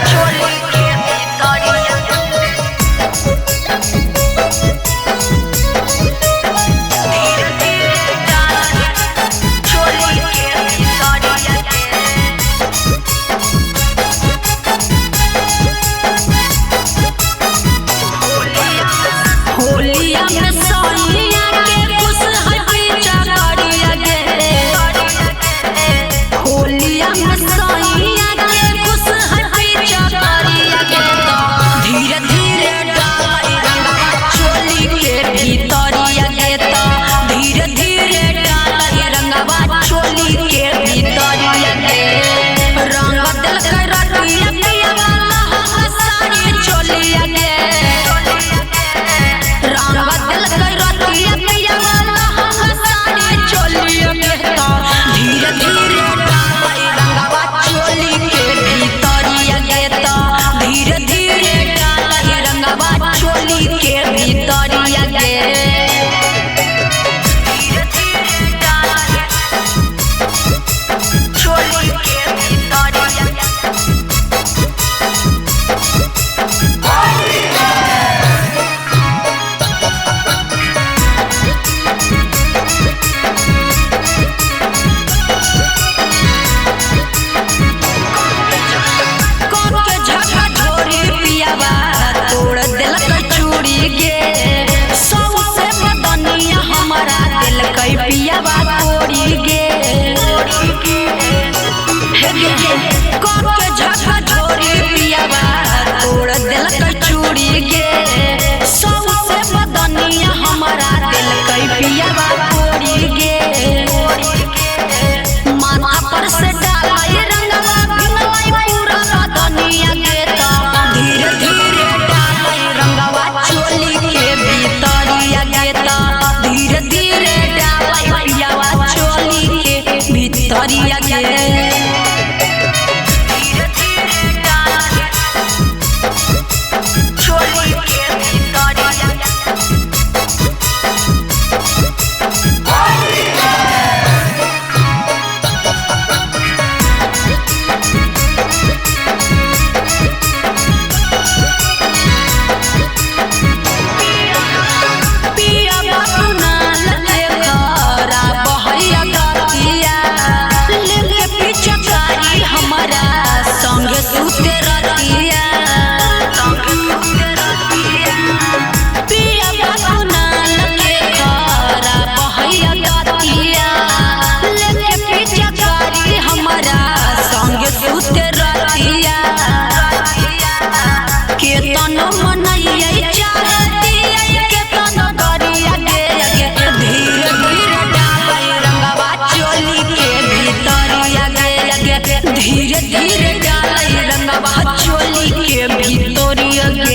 चोली के भीतरिया। धीरे धीरे डालै चोली के भीतरिया। होलिया में सैया के खुश है चकरिया गे। होलिया में सैया के खुश है चकरिया गे। धीरे धीरे डालै रंगवा चोली के भीतरिया गे। धीरे धीरे डालै रंगवा चोली के भीतरिया गे। रंग देलकै रतिया पियवा लहंगा साड़ी चोलिया गे। रंग देलकै रतिया पियवा लहंगा साड़ी चोलिया गे। धीरे धीरे डालै रंगवा चोली के भीतरिया गे। धीरे धीरे डालै रंगवा चोली के भीतरिया गे। धीरे धीरे डालै चोली के भीतरिया। के झका झोरी पियावा तोड़ देलकै चूड़ी गे। सौसे बदनिया हमारा देलकै पियावा तोड़ी गे। हे गे के झका झोरी पियावा तोड़ देलकै चूड़ी गे। सौसे बदनिया हमारा देलकै पियावा तोड़ी गे। माथा पर से डालै रंगवा भिनलै पूरा बदनिया गे। धीरे धीरे डालै रंगवा चोली के भीतरिया गे। धीरे धीरे डालै पियावा चोली के भीतरिया गे। धीरे धीरे डालै चोली के भीतरिया। पिया बाबू नाल खरा बहैया गतिया लेके पिचकारी हमारा संग सुते रतिया। पिया बाबू नाल खरा बहैया गतिया लेके पिचकारी हमारा संग सुते रतिया। केतनो मनैयै चाहतियै केतनो गरिया गे। धीरे धीरे डालै रंगवा चोली के भीतरिया गे। धीरे धीरे डालै रंगवा चोली के भीतरिया गे।